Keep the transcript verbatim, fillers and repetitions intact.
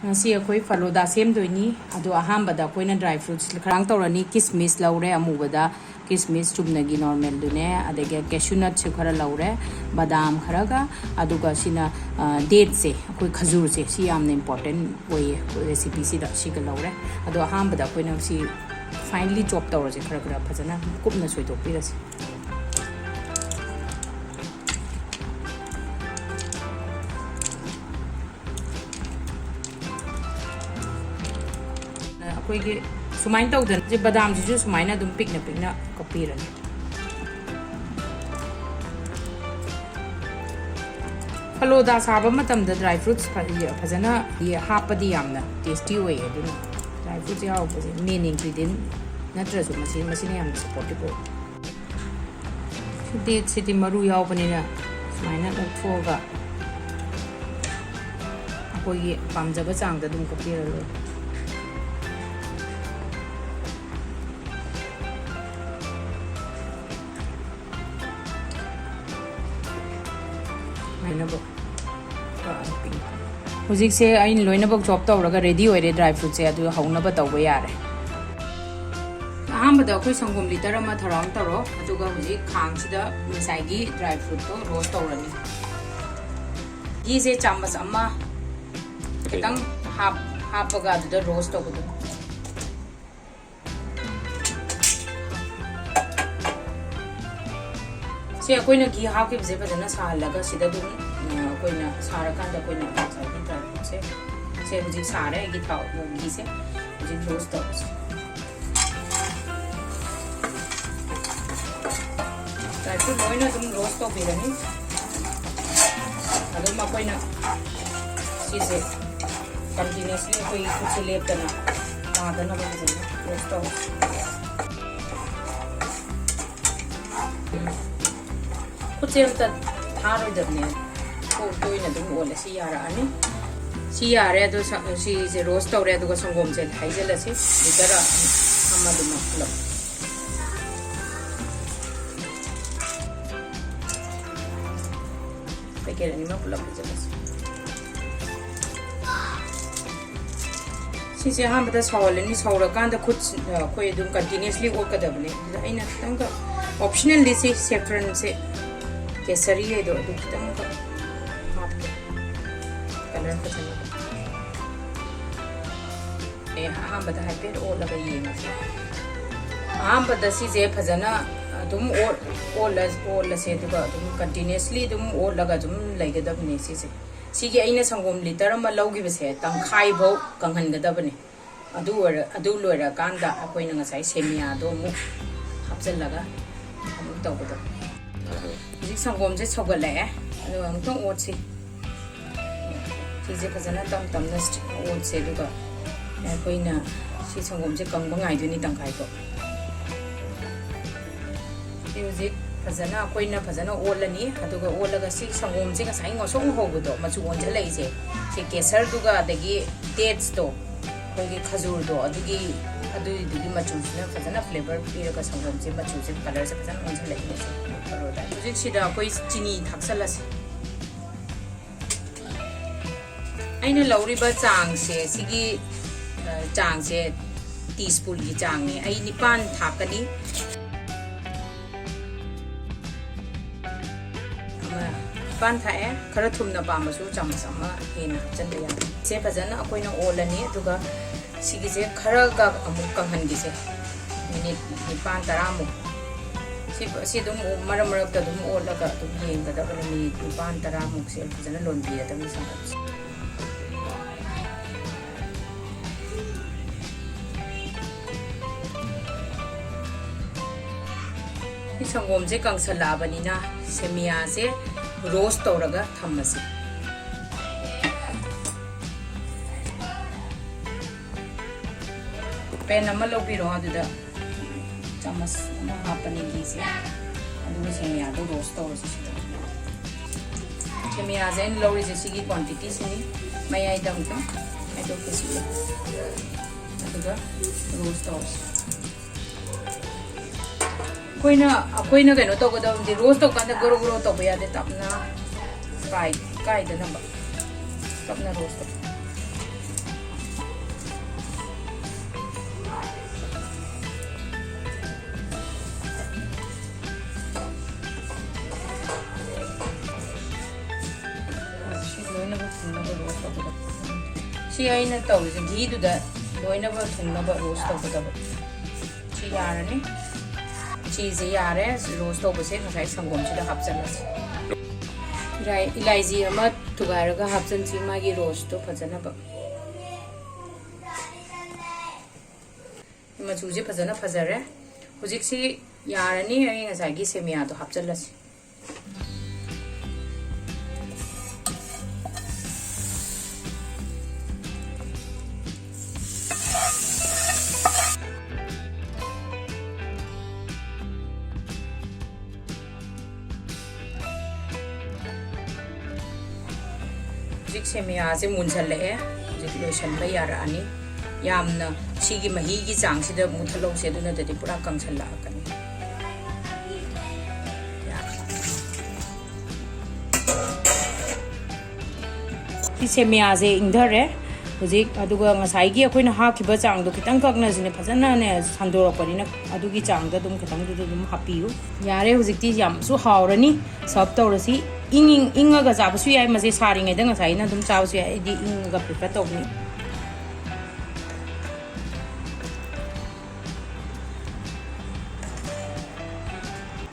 ꯉꯁꯤ ꯑꯩꯈꯣꯏ ꯐꯂꯨꯗꯥ ꯁꯦꯝꯗꯣꯏꯅꯤ꯫ ꯑꯗꯣ ꯑꯍꯥꯟꯕꯗ ꯑꯩꯈꯣꯏꯅ ꯗ꯭ꯔꯥꯏ ꯐ꯭ꯔꯨꯠꯁ ꯈꯔ ꯇꯧꯔꯅꯤ꯫ ꯀꯤꯁꯃꯤꯁ ꯂꯧꯔꯦ ꯑꯃꯨꯕꯗ, ꯀꯤꯁꯃꯤꯁ ꯆꯨꯝꯅꯒꯤ ꯅꯣꯔꯃꯦꯜꯗꯨꯅꯦ, ꯑꯗꯒꯤ ꯀꯦꯁꯨ ꯅꯠꯁꯨ ꯈꯔ ꯂꯧꯔꯦ, ꯕꯗꯥꯝ ꯈꯔꯒ, ꯑꯗꯨꯒ ꯁꯤꯅ, ꯑ, ꯗꯦꯠꯁꯦ, ꯑꯩꯈꯣꯏ ꯈꯖꯨꯔꯁꯦ, ꯁꯤ ꯌꯥꯝꯅ ꯏꯝꯄꯣꯔꯇꯦꯟ ꯑꯣꯏꯌꯦ ꯑꯩꯈꯣꯏ ꯔꯦꯁꯤꯄꯤꯁꯤꯗ꯫ ꯁꯤꯒ ꯂꯧꯔꯦ꯫ ꯑꯗꯣ ꯑꯍꯥꯟꯕꯗ ꯑꯩꯈꯣꯏꯅ ꯁꯤ ꯐꯥꯏꯟꯂꯤ ꯆꯣꯞ ꯇꯧꯔꯁꯦ, ꯈꯔ ꯈꯔ ꯐꯖꯅ ꯀꯨꯞꯅ ꯁꯣꯏꯗꯣꯛꯄꯤꯔꯁꯦ꯫ ꯑꯩꯈꯣꯏꯒꯤ ꯁꯨꯃꯥꯏꯅ ꯇꯧꯗꯅ ꯁꯤ ꯕꯗꯥꯝꯁꯤꯁꯨ ꯁꯨꯃꯥꯏꯅ ꯑꯗꯨꯝ ꯄꯤꯛꯅ ꯄꯤꯛꯅ ꯀꯛꯄꯤꯔꯅꯤ꯫ ꯐꯂꯣꯗꯥ ꯁꯥꯕ ꯃꯇꯝꯗ ꯗ꯭ꯔꯥꯏ ꯐ꯭ꯔꯨꯠꯁ ꯐꯖꯅ ꯍꯥꯞꯄꯗꯤ ꯌꯥꯝꯅ ꯇꯦꯁꯇꯤ ꯑꯣꯏꯌꯦ꯫ ꯑꯗꯨꯅ ꯗ꯭ꯔꯥꯏ ꯐ꯭ꯔꯨꯠꯁ ꯌꯥꯎꯕꯁꯦ ꯃꯦꯟ ꯏꯟꯒ꯭ꯔꯤꯗꯤꯌꯦꯟ ꯅꯠꯇ꯭ꯔꯁꯨ ꯃꯁꯤ, ꯃꯁꯤꯅ ꯌꯥꯝꯅ ꯁꯄꯣꯔꯇꯤꯞ ꯑꯣꯏ꯫ ꯗꯦꯠꯁꯤꯗꯤ ꯃꯔꯨ ꯌꯥꯎꯕꯅꯤꯅ ꯁꯨꯃꯥꯏꯅ ꯂꯧꯊꯣꯛꯑꯒ ꯑꯩꯈꯣꯏꯒꯤ ꯄꯥꯝꯖꯕ ꯆꯥꯡꯗ ꯑꯗꯨꯝ ꯀꯛꯄꯤꯔ ꯂꯣꯏꯔꯦ꯫ ꯁꯨꯃꯥꯏꯅ ꯍꯧꯖꯤꯛꯁꯦ ꯑꯩꯅ ꯂꯣꯏꯅꯃꯛ ꯆꯣꯞ ꯇꯧꯔꯒ ꯔꯦꯗꯤ ꯑꯣꯏꯔꯦ ꯗ꯭ꯔꯥꯏ ꯐ꯭ꯔꯨꯠꯁꯦ, ꯑꯗꯨ ꯍꯧꯅꯕ ꯇꯧꯕ ꯌꯥꯔꯦ꯫ ꯑꯍꯥꯟꯕꯗ ꯑꯩꯈꯣꯏ ꯁꯪꯒꯣꯝ ꯂꯤꯇꯔ ꯑꯃ ꯊꯧꯔꯥꯡ ꯇꯧꯔꯣ, ꯑꯗꯨꯒ ꯍꯧꯖꯤꯛ ꯈꯥꯡꯁꯤꯗ ꯉꯁꯥꯏꯒꯤ ꯗ꯭ꯔꯥꯏ ꯐ꯭ꯔꯨꯠꯇꯣ ꯔꯣꯁ ꯇꯧꯔꯅꯤ꯫ ꯘꯤꯁꯦ ꯆꯥꯃꯁ ꯑꯃ ꯈꯤꯇꯪ ꯍꯥꯞ-, ꯍꯥꯞꯄꯒ ꯑꯗꯨꯗ ꯔꯣꯁ ꯇꯧꯕꯗꯣ꯫ ꯁꯤ ꯑꯩꯈꯣꯏꯅ ꯘꯤ ꯍꯥꯞꯈꯤꯕꯁꯦ ꯐꯖꯅ ꯁꯥꯍꯜꯂꯒ ꯁꯤꯗ ꯑꯗꯨꯝ, ꯑ, ꯑꯩꯈꯣꯏꯅ ꯁꯥꯔꯀꯥꯟꯗ ꯑꯩꯈꯣꯏꯅ ꯉꯁꯥꯏꯒꯤ ꯗ꯭ꯔꯥꯏ ꯐ꯭ꯔꯨꯠꯁꯦ, ꯁꯦ ꯍꯧꯖꯤꯛ ꯁꯥꯔꯦ ꯑꯩꯒꯤ ꯊꯥꯎ, ꯘꯤꯁꯦ ꯍꯧꯖꯤꯛ ꯔꯣꯁ ꯇꯧꯔꯁꯦ꯫ ꯗ꯭ꯔꯥꯏ ꯐ꯭ꯔꯨꯠ ꯂꯣꯏꯅ ꯑꯗꯨꯝ ꯔꯣꯁ ꯇꯧꯕꯤꯔꯅꯤ꯫ ꯑꯗꯨꯝ ꯑꯩꯈꯣꯏꯅ ꯁꯤꯁꯦ ꯀꯟꯇꯤꯅ꯭ꯌꯨꯁꯂꯤ ꯑꯩꯈꯣꯏꯒꯤ ꯈꯨꯠꯁꯦ ꯂꯦꯞꯇꯅ ꯇꯥꯗꯅꯕ ꯐꯖꯅ ꯔꯣꯁ ꯇꯧꯔꯁꯤ꯫ ꯈꯨꯠꯁꯦ ꯑꯝꯇ ꯊꯥꯔꯣꯏꯗꯕꯅꯦ, ꯇꯣ-, ꯇꯣꯏꯅ ꯑꯗꯨꯝ ꯑꯣꯜꯂꯦ꯫ ꯁꯤ ꯌꯥꯔꯛꯑꯅꯤ꯫ ꯁꯤ ꯌꯥꯔꯦ꯫ ꯑꯗꯣ ꯁ-, ꯁꯤꯁꯦ ꯔꯣꯁ ꯇꯧꯔꯦ꯫ ꯑꯗꯨꯒ ꯁꯪꯒꯣꯝꯁꯦ ꯍꯩꯖꯤꯜꯂꯁꯤ ꯂꯤꯇꯔ ꯑꯃꯗꯨꯃꯛ ꯄꯨꯂꯞ꯫ ꯄꯦꯀꯦꯠ ꯑꯅꯤꯃꯛ ꯄꯨꯂꯞ ꯍꯩꯖꯤꯜꯂꯁꯤ꯫ ꯁꯤꯁꯦ ꯑꯍꯥꯟꯕꯗ ꯁꯧꯍꯜꯂꯅꯤ꯫ ꯁꯧꯔꯀꯥꯟꯗ ꯈꯨꯠ, ꯑꯩꯈꯣꯏ ꯑꯗꯨꯝ continuously ꯑꯣꯠꯀꯗꯕꯅꯦ꯫ ꯑꯗꯨꯗ ꯑꯩꯅ ꯈꯤꯇꯪꯒ, optionally ꯁꯤ saffronꯁꯦ, ꯀꯦꯁꯔꯤ ꯍꯥꯏꯗꯣ, ꯑꯗꯨ ꯈꯤꯇꯪꯒ ꯍꯥꯞꯀꯦ, colour ꯐꯖꯅꯕ꯫ ꯑꯦ, ꯑꯍꯥꯟꯕꯗ ꯍꯥꯏꯐꯦꯠ ꯑꯣꯠꯂꯒ ꯌꯦꯡꯉꯁꯤ꯫ ꯑꯍꯥꯟꯕꯗ ꯁꯤꯁꯦ ꯐꯖꯅ ꯑꯗꯨꯝ ꯑꯣꯠ-, ꯑꯣꯠꯂ-, ꯑꯣꯠꯂꯁꯦ, ꯑꯗꯨꯒ ꯑꯗꯨꯝ continuously ꯑꯗꯨꯝ ꯑꯣꯠꯂꯒ ꯑꯗꯨꯝ ꯂꯩꯒꯗꯕꯅꯦ ꯁꯤꯁꯦ꯫ ꯁꯤꯒꯤ ꯑꯩꯅ ꯁꯪꯒꯣꯝ litre ꯑꯃ ꯂꯧꯈꯤꯕꯁꯦ ꯇꯪꯈꯥꯏꯐꯧ ꯀꯪꯍꯟꯒꯗꯕꯅꯦ꯫ ꯑꯗꯨ ꯑꯣꯏꯔ-, ꯑꯗꯨ ꯂꯣꯏꯔꯀꯥꯟꯗ ꯑꯩꯈꯣꯏꯅ ꯉꯁꯥꯏ ꯁꯦꯃꯤꯌꯥꯗꯣ ꯑꯃꯨꯛ ꯍꯥꯞꯆꯤꯜꯂꯒ ꯑꯃꯨꯛ ꯇꯧꯒꯗꯕ꯫ ꯍꯧꯖꯤꯛ ꯁꯪꯒꯣꯝꯁꯦ ꯁꯧꯒꯠꯂꯛꯑꯦ, ꯑꯗꯨꯒ ꯑꯃꯨꯛꯇꯪ ꯑꯣꯠꯁꯤ꯫ ꯁꯤꯁꯦ ꯐꯖꯅ ꯇꯞ ꯇꯞꯅ ꯑꯣꯠꯁꯦ, ꯑꯗꯨꯒ ꯑꯩꯈꯣꯏꯅ ꯁꯤ ꯁꯪꯒꯣꯝꯁꯦ ꯀꯪꯕ ꯉꯥꯏꯗꯣꯏꯅꯤ ꯇꯪꯈꯥꯏꯗꯣ꯫ ꯁꯤ ꯍꯧꯖꯤꯛ ꯐꯖꯅ, ꯑꯩꯈꯣꯏꯅ ꯐꯖꯅ ꯑꯣꯠꯂꯅꯤ꯫ ꯑꯗꯨꯒ ꯑꯣꯠꯂꯒ ꯁꯤ ꯁꯪꯒꯣꯝꯁꯦ ꯉꯁꯥꯏ ꯉꯧꯁꯣꯛ ꯉꯧꯍꯧꯕꯗꯣ, ꯃꯆꯨ ꯑꯣꯟꯁꯤꯜꯂꯛꯏꯁꯦ, ꯁꯤ ꯀꯦꯁꯔꯗꯨꯒ ꯑꯗꯒꯤ datesꯇꯣ, ꯑꯩꯈꯣꯏꯒꯤ ꯈꯖꯨꯔꯗꯣ, ꯑꯗꯨꯒꯤ, ꯑꯗꯨꯏꯗꯨꯒꯤ ꯃꯆꯨꯁꯤꯅ ꯐꯖꯅ flavour ꯄꯤꯔꯒ ꯁꯪꯒꯣꯝꯁꯦ ꯃꯆꯨꯁꯦ, colourꯁꯦ ꯐꯖꯅ ꯑꯣꯟꯁꯤꯜꯂꯛꯏꯅꯦ ꯁꯤ ꯄꯔꯣꯗꯥ꯫ ꯍꯧꯖꯤꯛ ꯁꯤꯗ ꯑꯩꯈꯣꯏ ꯆꯤꯅꯤ ꯊꯥꯛꯆꯜꯂꯁꯦ꯫ ꯑꯩꯅ ꯂꯧꯔꯤꯕ ꯆꯥꯡꯁꯦ, ꯁꯤꯒꯤ, ꯑ, ꯆꯥꯡꯁꯦ teaspoonꯒꯤ ꯆꯥꯡꯅꯦ꯫ ꯑꯩ ꯅꯤꯄꯥꯟ ꯊꯥꯛꯀꯅꯤ꯫ ꯑꯃ, ꯅꯤꯄꯥꯟ ꯊꯥꯛꯑꯦ꯫ ꯈꯔ ꯊꯨꯝꯅ ꯄꯥꯝꯕꯁꯨ ꯆꯥꯃꯁ ꯑꯃ ꯍꯦꯟꯅ ꯍꯥꯞꯆꯤꯟꯕ ꯌꯥꯅꯤ꯫ ꯁꯦ ꯐꯖꯅ ꯑꯩꯈꯣꯏꯅ ꯑꯣꯠꯂꯅꯤ, ꯑꯗꯨꯒ ꯁꯤꯒꯤꯁꯦ ꯈꯔꯒ ꯑꯃꯨꯛ ꯀꯪꯍꯟꯈꯤꯁꯦ, ꯃꯤꯅꯤꯠ ꯅꯤꯄꯥꯟ ꯇꯔꯥꯃꯨꯛ꯫ ꯁꯤ, ꯁꯤ ꯑꯗꯨꯝ ꯃꯔꯛ ꯃꯔꯛꯇ ꯑꯗꯨꯝ ꯑꯣꯠꯂꯒ ꯑꯗꯨꯝ ꯌꯦꯡꯒꯗꯕꯅꯤ, ꯃꯤꯅꯤꯠ ꯅꯤꯄꯥꯟ ꯇꯔꯥꯃꯨꯛꯁꯦ ꯐꯖꯅ ꯂꯣꯟꯕꯤꯔꯗꯕꯅꯤ ꯁꯪꯒꯣꯝꯁꯦ꯫ ꯁꯤ ꯁꯪꯒꯣꯝꯁꯦ ꯀꯪꯁꯜꯂꯛꯑꯕꯅꯤꯅ ꯁꯦꯃꯤꯌꯥꯁꯦ roast ꯇꯧꯔꯒ ꯊꯝꯃꯁꯤ꯫ Pan ꯑꯃ ꯂꯧꯕꯤꯔꯣ, ꯑꯗꯨꯗ ꯆꯥꯃꯁ ꯑꯃ ꯍꯥꯞꯄꯅꯤ ꯘꯤꯁꯦ, ꯑꯗꯨꯒ ꯁꯦꯃꯤꯌꯥꯗꯣ roast ꯇꯧꯔꯁꯤ ꯁꯤꯗ꯫ ꯁꯦꯃꯤꯌꯥꯁꯦ ꯑꯩꯅ ꯂꯧꯔꯤꯁꯦ ꯁꯤꯒꯤ quantityꯁꯤꯅꯤ꯫ ꯃꯌꯥꯏꯗ ꯑꯃꯨꯛꯇꯪ ꯈꯥꯏꯗꯣꯛꯀꯦ ꯁꯤꯒꯤ, ꯑꯗꯨꯒ roast ꯇꯧꯔꯁꯤ꯫ ꯑꯩꯈꯣꯏꯅ, ꯑꯩꯈꯣꯏꯅ ꯀꯩꯅꯣ ꯇꯧꯒꯗꯕꯗꯤ, roast ꯇꯧꯀꯥꯟꯗ ꯒꯣꯔꯣ ꯒꯣꯔꯣ ꯇꯧꯕ ꯌꯥꯗꯦ, ꯇꯞꯅ ꯀꯥꯏ-, ꯀꯥꯏꯗꯅꯕ ꯇꯞꯅ roast ꯇꯧ꯫ ꯊꯨꯡꯅꯕ ꯔꯣꯁ ꯇꯧꯒꯗꯕ꯫ ꯁꯤ ꯑꯩꯅ ꯇꯧꯔꯤꯁꯦ ꯘꯤꯗꯨꯗ ꯂꯣꯏꯅꯕ ꯊꯨꯡꯅꯕ ꯔꯣꯁ ꯇꯧꯒꯗꯕ꯫ ꯁꯤ ꯌꯥꯔꯅꯤ꯫ ꯁꯤꯁꯦ ꯌꯥꯔꯦ꯫ ꯔꯣꯁ ꯇꯧꯕꯁꯦ ꯉꯁꯥꯏ ꯁꯪꯒꯣꯝꯁꯤꯗ ꯍꯥꯞꯆꯜꯂꯁꯤ꯫ ꯏꯂꯥꯏ-, ꯏꯂꯥꯏꯖꯤ ꯑꯃ ꯊꯨꯒꯥꯏꯔꯒ ꯍꯥꯞꯆꯟꯁꯤ, ꯃꯥꯒꯤ ꯔꯣꯁꯇꯣ ꯐꯖꯅꯕ꯫ ꯃꯆꯨꯁꯦ ꯐꯖꯅ ꯐꯖꯔꯦ꯫ ꯍꯧꯖꯤꯛꯁꯤ ꯌꯥꯔꯅꯤ꯫ ꯑꯩ ꯉꯁꯥꯏꯒꯤ ꯁꯦꯃꯤꯌꯥꯗꯣ ꯍꯥꯞꯆꯜꯂꯁꯤ꯫ ꯍꯧꯖꯤꯛ ꯁꯦꯃꯤꯌꯥꯁꯦ ꯃꯨꯟꯁꯜꯂꯛꯑꯦ꯫ ꯍꯧꯖꯤꯛ ꯂꯣꯏꯁꯟꯕ ꯌꯥꯔꯛꯑꯅꯤ꯫ ꯌꯥꯝꯅ ꯁꯤꯒꯤ ꯃꯍꯤꯒꯤ ꯆꯥꯡꯁꯤꯗ ꯃꯨꯊꯠꯍꯧꯁꯦ, ꯑꯗꯨ ꯅꯠꯇ꯭ꯔꯗꯤ ꯄꯨꯔꯥ ꯀꯪꯁꯜꯂꯛꯑꯒꯅꯤ꯫ ꯁꯤ ꯁꯦꯃꯤꯌꯥꯁꯦ ꯏꯪꯊꯔꯦ ꯍꯧꯖꯤꯛ, ꯑꯗꯨꯒ ꯉꯁꯥꯏꯒꯤ ꯑꯩꯈꯣꯏꯅ ꯍꯥꯞꯈꯤꯕ ꯆꯥꯡꯗꯣ ꯈꯤꯇꯪ ꯀꯛꯅꯁꯤꯅꯦ, ꯐꯖꯅꯅꯦ ꯁꯟꯗꯣꯔꯛꯄꯅꯤꯅ ꯑꯗꯨꯒꯤ ꯆꯥꯡꯗ ꯑꯗꯨꯝ ꯈꯤꯇꯪꯗꯨꯗ ꯑꯗꯨꯝ ꯍꯥꯞꯄꯤꯌꯨ꯫ ꯌꯥꯔꯦ, ꯍꯧꯖꯤꯛꯇꯤ ꯌꯥꯝꯁꯨ ꯍꯥꯎꯔꯅꯤ꯫ ꯁꯔꯞ ꯇꯧꯔꯁꯤ꯫ ꯏꯪ, ꯏꯪ, ꯏꯪꯉꯒ ꯆꯥꯕꯁꯨ ꯌꯥꯏ, ꯃꯁꯦ ꯁꯥꯔꯤꯉꯩꯗ ꯉꯁꯥꯏꯅ ꯑꯗꯨꯝ ꯆꯥꯕꯁꯨ ꯌꯥꯏ꯫ ꯑꯩꯗꯤ ꯏꯪꯉꯒ ꯄ꯭ꯔꯤꯐꯔ ꯇꯧꯕꯅꯤ꯫